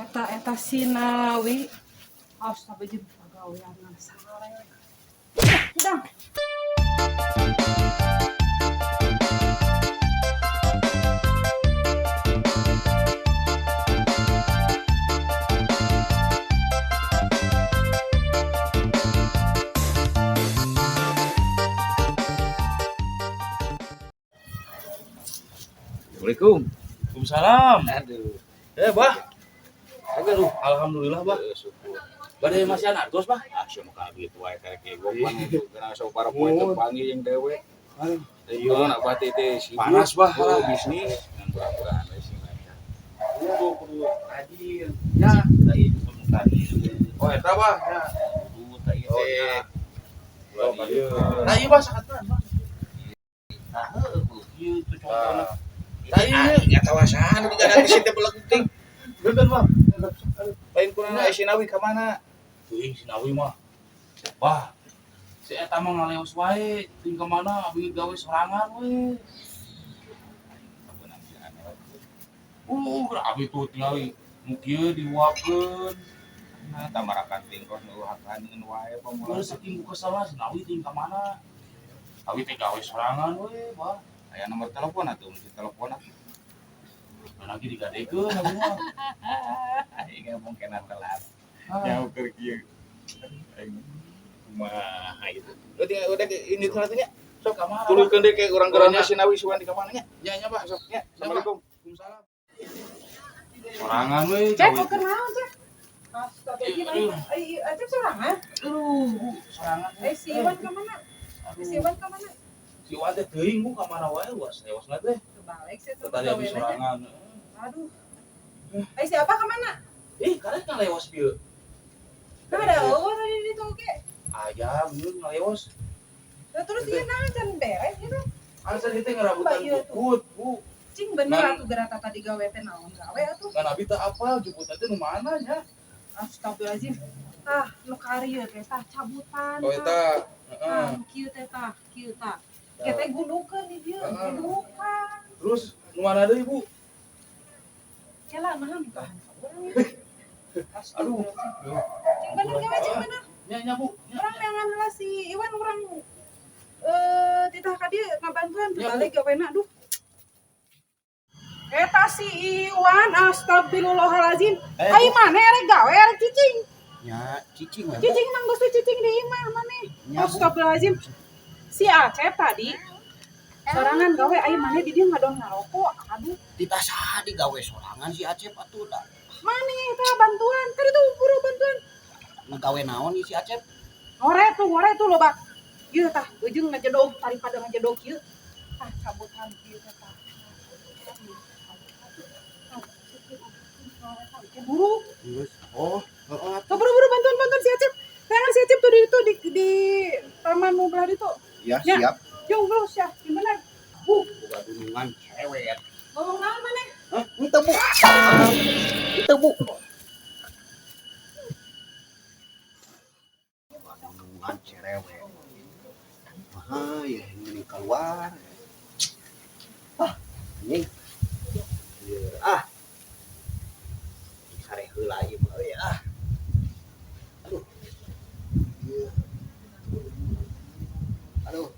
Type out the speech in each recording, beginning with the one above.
Eta eta sinawi. Astagfirullahaladzim, pagawean sare. Hidang. Assalamualaikum. Waalaikumsalam. Aduh. Eh, Bah. Aduh. Alhamdulillah, Bah. Syukur. Bade masihan artos, Bah. Ah, sia mah kaget wae karek ge pan kana sok para poe teu panggil jeung dewe. Iya, nak bati teh sibuk. Panas, Bah. Oh, bisnis ngan pura-puraan we sih mereka. Kudu kudu rajin. Ya, Tah ieu kudu tadi. Oh, eta, Bah. Ya. Kudu tah ieu Oh, teh. ya. Oh, Iya. Nah, iya, Bah, sakatna, Bah. Nah, heueuh kudu kieu tuh contohna. Tah ieu. Ngatawasan di jalan di situ beleg teuing. Bener, Bah. Lain kurang aya sinawi ka mana? Teuing sinawi mah. Bah. Si eta mah ngaleos wae, teuing ka mana abi gawe sorangan we. Abi tuh tingali nu kieu dihuapkeun. Nah, tamarakan tingkos nu hakan wae pamula. Terus saking ku kesel sinawi teuing ka mana. Abi teh gawe sorangan we, Bah. Aya nomor telepon atuh, mesti telepon atuh. Dan lagi digadekeun abi mah. Aing ngomong kena telat. Ah. Nyaho keur kieu. Aing kumaha gitu. Udah udah ini tuh nya. Sok ka mana? Tuluykeun deui ke urang Oh, gerana nya. sinawi sugan di ka mana nya. Nya nya, Bah, sok. Nya, Assalamualaikum. Waalaikumsalam. Sorangan we. Cek, gawe mau kenaon, Cek? Astagfirullahaladzim. Ai, Acep sorangan? Aduh, Bu, sorangan. Eh, si Iwan ka mana? Si Iwan ka mana? Si Iwan teh teuing, Bu, ka mana wae luas lewasna teh. Kebalik sih tuh Tadi abi gawean aja. sorangan. Aduh. Eh, si Abah ka mana? Ih, karek ngalewas bieu. Nah, ada eueuh tadi di ditu oge. Aya, bieu ngalewas. Nah, terus ieu naon can beres gitu. Alasan teh ngerabutan Apa ieu tuh? jukut, Bu. Cing bener Nah. atuh geura tadi gawe teh naon gawe atuh. Kan abi teh apal jukutna teh nu mana nya? Astagfirullahaladzim. Tah, nu karieu teh tah cabutan. Oh, tah. eta. Tah, Heeh. nu kieu teh tah, kieu tah. Kieu teh gundukeun di dieu, Heeh. gundukan. Terus nu mana deui, Bu? Kela naha mikahan ka urang ya. Aduh. Cing bener gawe cing bener. Nya nya, Bu. Nya. Urang neangan heula si Iwan urang titah ka dieu ngabantuan Ya, Bu. balik gawena aduh. Eta si Iwan astagfirullahalazim. Eh, Ai maneh erek gawe erek cicing. Nya cicing we. Bu. Cicing mang geus teh cicing di imah maneh. Nya, Bu. Astagfirullahalazim. Si Acep tadi sorangan gawe ai maneh di dieu ngadon ngarokok. Aduh, Titah saha digawe sorangan si Acep atuh da. maneh eta bantuan. Tadi tuh buru bantuan. Ngagawe naon ieu si Acep? Ngore tuh loba. Ieu tah ujung ngajedog daripada ngajedog ieu. Ah, cabutan ieu teh tah. Buru, Geus. Oh, heeh. tuh buru-buru bantuan-bantuan si Acep. Tangan si Acep tuh di itu di taman mau belah itu. Ya, Ya. siap. Jung bro, sia, gimana? Boga dunungan cewek. Ngomong naon maneh? Hah? Henteu, Bu. Henteu, Bu. Dunungan cerewet. Wah, ya ini keluar. Ah, anjing. Ieu ah. Sare heula ieu mah euy ah. Aduh. Ieu. Aduh.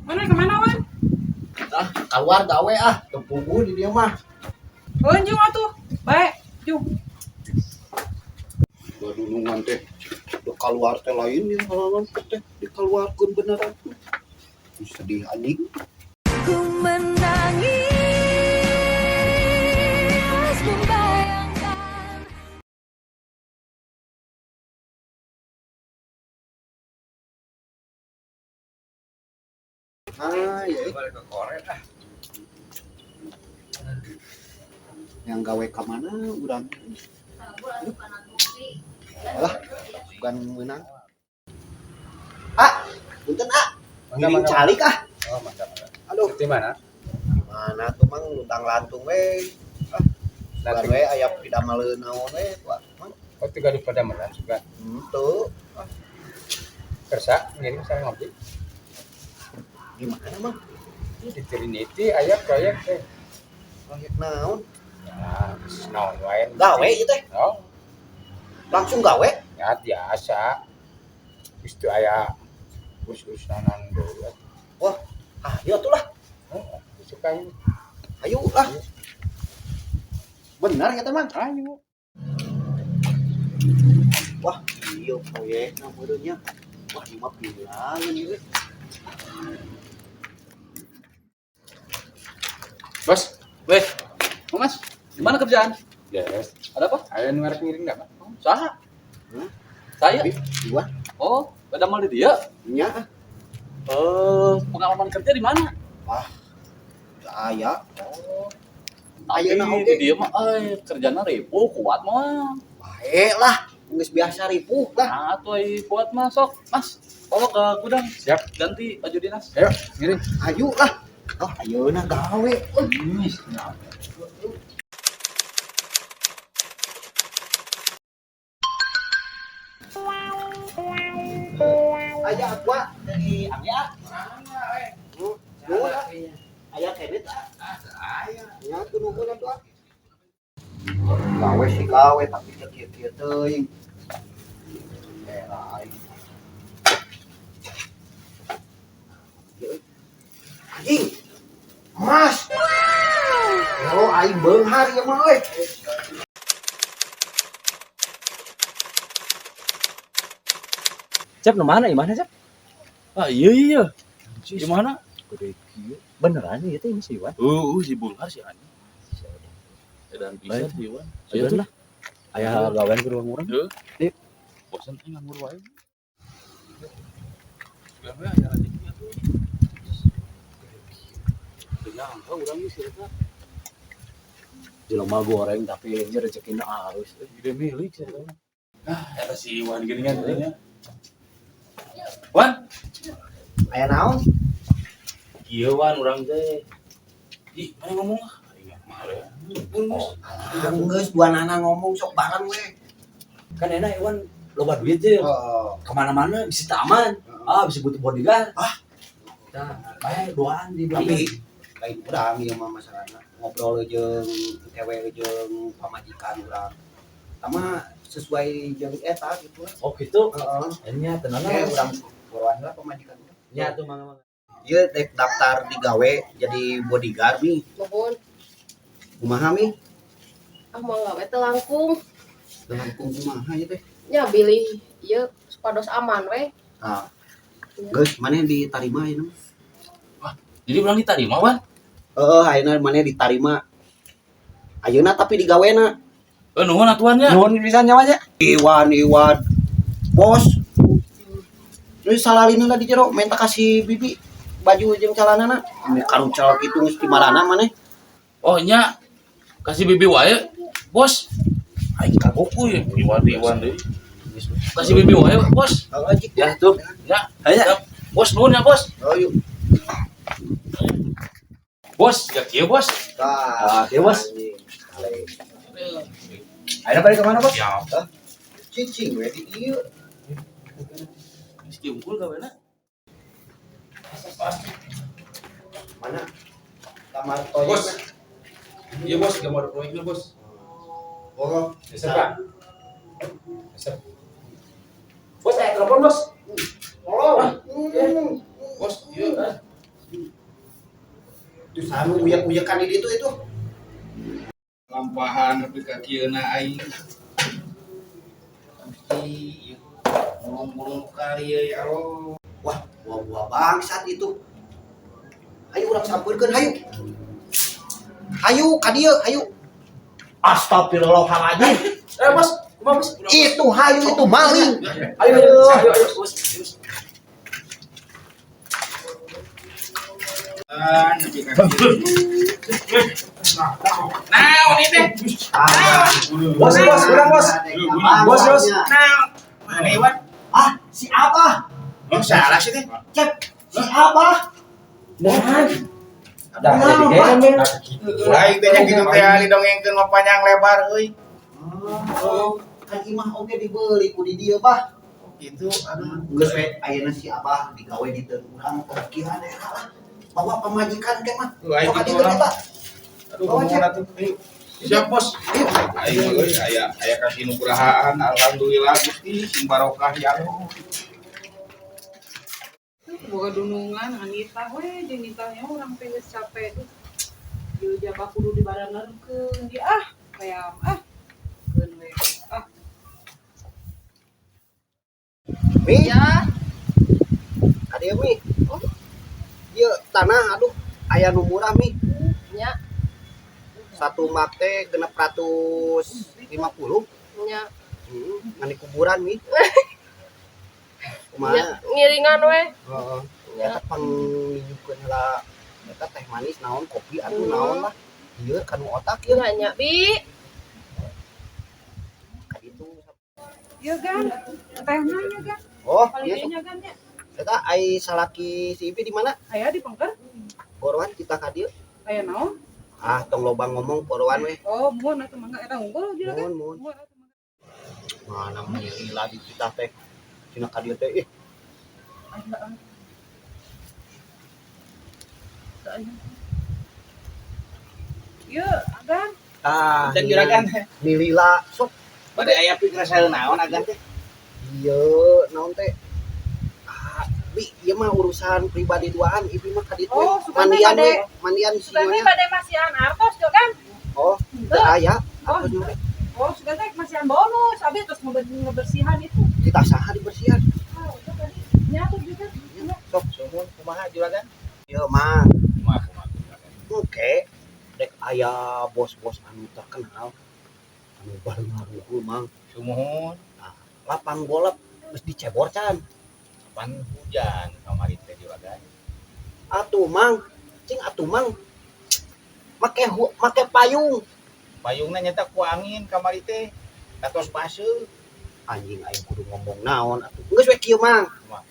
Mana kemana Wan? Ah, keluar gawe ah, teu puguh di dieu mah. Oh, jung atuh. Baik, jung. Gadunungan teh udah keluar teh lain yang halangan teh dikeluarkeun beneran. Sedih anjing. Ku menangis membayangkan. Ah, ya. Balik ke koret ah. Yang gawe ka mana urang? Lah, bukan menang. Ah, punten ah. Ngiring calik ah. Oh, mantap, mantap. Aduh, Di mana? mana tuh mang luntang lantung we. Ah, bukan we aya pidamaleun naon we, Pak. Mang. Oh, tiga di pada mana juga. Henteu. Kersa, ngiring saya ngopi. Gimana mah? Di Trinity aya proyek teh. Proyek naon? Ya, geus naon wae. Gawe ieu teh. Oh, Langsung gawe? ya biasa. Geus teu aya urus-urusanan deui. Wah, ayo atuh lah. Oh, suka ini. Ayo lah. Benar ya teman? Ayo. Wah, iya proyekna meureun nya. Wah, ieu mah pilangan ieu. Bos, weh, oh, Mas, gimana kerjaan? Yes. Ada apa? Aya nu arek ngiring enggak, Pak? Saha? Hmm? Saya? Dua. Oh, pada mal di dia. Nya, Eh, pengalaman kerja di mana? aya. Oh, Ayeuna tapi oge. di dia mah kerjana ripuh kuat mah. Bae lah, geus biasa ripuh lah. Nah, tuh ai kuat mah sok. Mas, bawa ke gudang. Siap. Ganti baju dinas. Ayo, ngiring. Ayo lah. Oh, ayeuna gawe. Ih, Aya aqua dari Angya. Nuhun ah. Aya kredit ah. Nya tuh nuhun atuh ah. Gawe sih gawe tapi teu kieu-kieu teuing. Era aing. Anjing. Mas. Kalau aing beunghar ieu mah euy. Cep, nu mana? Imahna, Cep? Ah, iya iya. Di mana? Gede kieu. Beneran ieu teh ini si Iwan. Si Bulhar si anjing. Edan bisa si Iwan. Ayo lah. Aya gawean ke ruang urang. Bosan teh nganggur wae. Gawe aya rezeki atuh. Teu nyangka urang geus eta. Jelema goreng tapi ini rezekina halus. Gede milik sih eta. Ah, eta si Iwan geuningan teh nya. Wan, Aya naon? ieu Wan urang teh. Ih, mana ngomong ah? Aing mah ya. Pun geus. Ah, geus dua nana ngomong sok bareng we. Kan enak Iwan loba duit je. Heeh. Kemana-mana bisa taman. Ah, bisa butuh bodyguard. Ah. Nah, bae duaan di Tapi lain urang ieu mah masalahna ngobrol jeung tewe jeung pamajikan urang. Tama sesuai jeung eta gitu lah. Oh gitu. Heeh. Nya tenang Eh urang buruan lah pamajikan urang. Nya tuh mangga-mangga. Ieu dek daftar digawe jadi bodyguard mi. Nuhun. Kumaha mi? Ah mau gawe teh langkung. Langkung kumaha ieu teh? Nya bilih ieu supados aman we. Tah. Geus maneh ditarima ayeuna mah. Jadi urang ditarima, Wan. Heeh, ayeuna maneh ditarima. Ayeuna tapi digawena. Eh, nuhun atuan nya. Nuhun pisan nyawa nya. Iwan, Iwan. Bos. Ini salalina lah di jero minta kasih bibi baju jeung calanana. Ini karucal kitu geus di marana maneh. Oh nya kasih bibi wae, Bos. Aing kagok euy, Iwan Iwan deui. Kasih bibi wae, Bos. Heeh, jik. Ya tuh. Ya, Ayo. Bos nuhun ya, Bos. Ayo. Bos, ya kieu, Bos. Tah, Ah, ieu, Bos. anjing. Ayo balik kemana, Bos? Ya, Cicing we di ieu. geus kieu unggul gawena. Mana? Kamar toilet. Bos. Iya, Bos, gambar proyeknya, Bos. Oh, Besok, Pak. Besok. Bos, saya telepon, Bos. tolong. Bos, iya. Itu sanu uyek-uyekan di ditu itu. Lampahan nepi ka kieuna aing. Gusti, ieu mulung-mulung kali ieu ya Allah. Wah, buah-buah bangsat itu. Ayo urang sampeurkeun hayu. Hayu ka dieu, hayu. Astagfirullahaladzim. Eh, Bos, kumaha, Bos? Itu hayu itu maling. Ayo, ayo, ayo, ayo, Bos. Ah, nepi ka kieu. Nah, ini teh. Bos, bos, urang, Bos. Bos, bos. Nah, mana Iwan? Ah, si Abah. Oh, salah sih teh. Cep, si Abah. Nah, Dah, jadi kene. Aing teh nya kitu teh ali dongengkeun mah panjang lebar euy. Oh, kan imah oge dibeli ku di dieu, Bah. Gitu aduh. Geus we ayeuna si Abah digawe di teu urang okihan eta lah. Bawa pamajikan ke mah. Ayo Sok gitu ka ditu orang. eta. Aduh, Bawa, kumaha atuh? Ayo. Siap, Bos. Ayo euy, aya aya kasih nugrahaan alhamdulillah Gusti sing barokah ya Allah. Boga dunungan Anita we jeung nitahnya urang teh geus capek duh. Ieu jabah kudu dibarengeurkeun di ah hayam ah. Keun we. Ah. Mi, Ya, ka dieu Mi. Ieu tanah aduh aya nu murah Mi. nya, Satu mak teh 650. nya. Ngan di kuburan Mi. Kumaha? Nya, ngiringan we. Heeh. Nya. Eta pangminyukeun heula eta teh manis naon kopi atuh naon lah. Ieu kanu otak ieu Nya, nya, Bi. ka ditu. Ieu gan. Tehna ieu gan. Oh, Paling ieu dieu nya gan nya. eta ai salaki si Ibi di mana? Aya di pengker. Poroan kita ka dieu. Aya naon? Ah, tong loba ngomong poroan we. Oh, mun atuh mangga eta unggul juga kan. Mun mun. Mun atuh mangga. Mana lila di kita teh. Cina ka dieu teh ih. Ieu agan. Ah, Dan juragan Nilila sok bade aya pikrasaeun naon agan teh? ieu naon teh? Ah, Bi, ieu mah urusan pribadi duaan, Ibi mah ka ditu we. Oh, sugan teh Mandian we, bade mandian si sugan teh nyonya. bade masihan artos jo kan. Oh, teu aya. Oh, Artos nyonya. oh, sugan teh masihan bonus, abi terus ngebersihan itu. Kita saha dibersihan. Ah, udah tadi nyatu juga. Sok, Suhun kumaha juragan? ieu mah Kumaha kumaha juragan? oke. Dek aya bos-bos anu terkenal anu barengaruh mang. Sumuhun Lapang golep geus dicebor can. pan hujan kamari teh juragan. Atuh mang, cing atuh mang. Make make payung. Payungna nyata ku angin kamari teh. Katos baseuh. Anjing aing kudu ngomong naon atuh. Geus we kieu mang. Kumaha?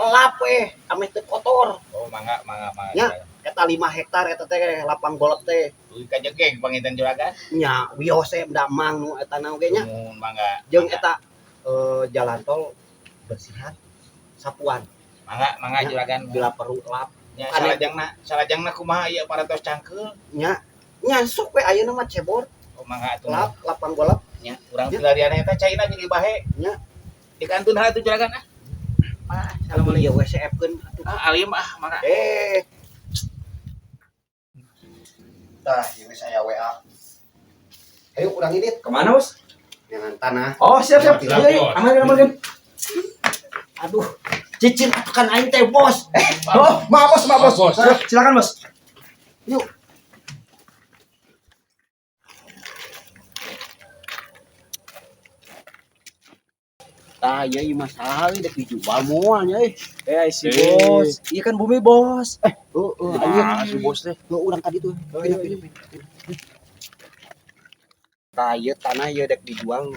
Lap we, ameh teu kotor. Oh, mangga mangga mangga. Ya. Eta 5 hektar eta teh lapang golep teh. Dugi ka jegeg panginten juragan. Nya wios we da mang nu eta na oge nya. Sumuhun mangga. Jeung eta jalan tol bersihan sapuan Mangga mangga Ya. juragan. bila perlu lap Nya salajengna kumaha ieu paratos cangkeul. nya nya sok we ayeuna mah cebor Oh, mangga atuh. lap lapang golep Nya, urang Ya. pilarian eta caina jadi bahe. Nya. Dikantun heula atuh juragan ah. Ah, Assalamualaikum ieu WCF-keun atuh. Ah, alim ah mangga. Tah, ieu saya WA. Ayo urang ini Kemana, Bos? dengan tanah. Oh, siap, siap. Siap, Ayo, ayo. Bos. Aman, aman, aman. Aduh, cicing atuh kan aing teh bos. Oh, maaf, Bos, maaf, Bos. Bos. Silakan, Bos. Yuk. Tah, ieu ieu masalah dek dijual moal nya euy. Eh, si Bos. Iya kan bumi, Bos. Heeh, anjir. Ah, si bos teh. Heuh, urang ka ditu. Pindah, pindah, pindah. Tah, ieu tanah ieu dek dijual.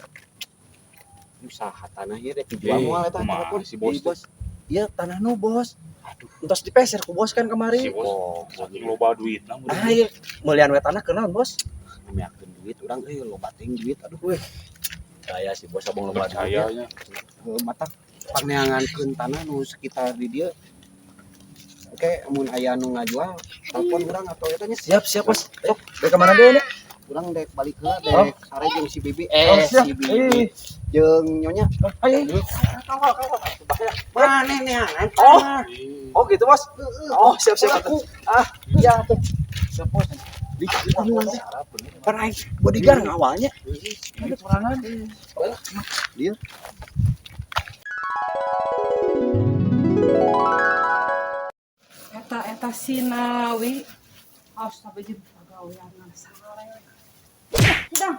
Usaha tanah ieu dek dijual moal eta Kumaha telepon. si bos Ih, teh. Bos. Iya, tanah nu, Bos. Aduh, Entos dipeser ku Bos kan Si kemari. bos. Saking loba duitna Ah, iya. Meulian we tanah kunaon, Bos? ngemeakeun duit urang euy loba teuing duit aduh. Saya si Bos abang loba duit. Percaya nya. Heuh, matak pangneangankeun tanah nu sekitar di dieu. Oke, mun aya nu ngajual, telepon urang atau eta nya. Siap, siap, Bos. Sok, dek kemana deui nya? Urang dek balik heula Oh. dek sare jeung si Bibi Oh, siap. si Bibi jeung nyonya. Ayo. ayo. Mana neangan Oh. tanah. Oh, gitu, Bos. Oh, siap, siap. Aku Ah, iya tuh. Siap, Bos. Di Kan aing bodyguard ngawalnya. Dia. Eta eta sinawi. Astagfirullahaladzim, pagawean sare. Hidang.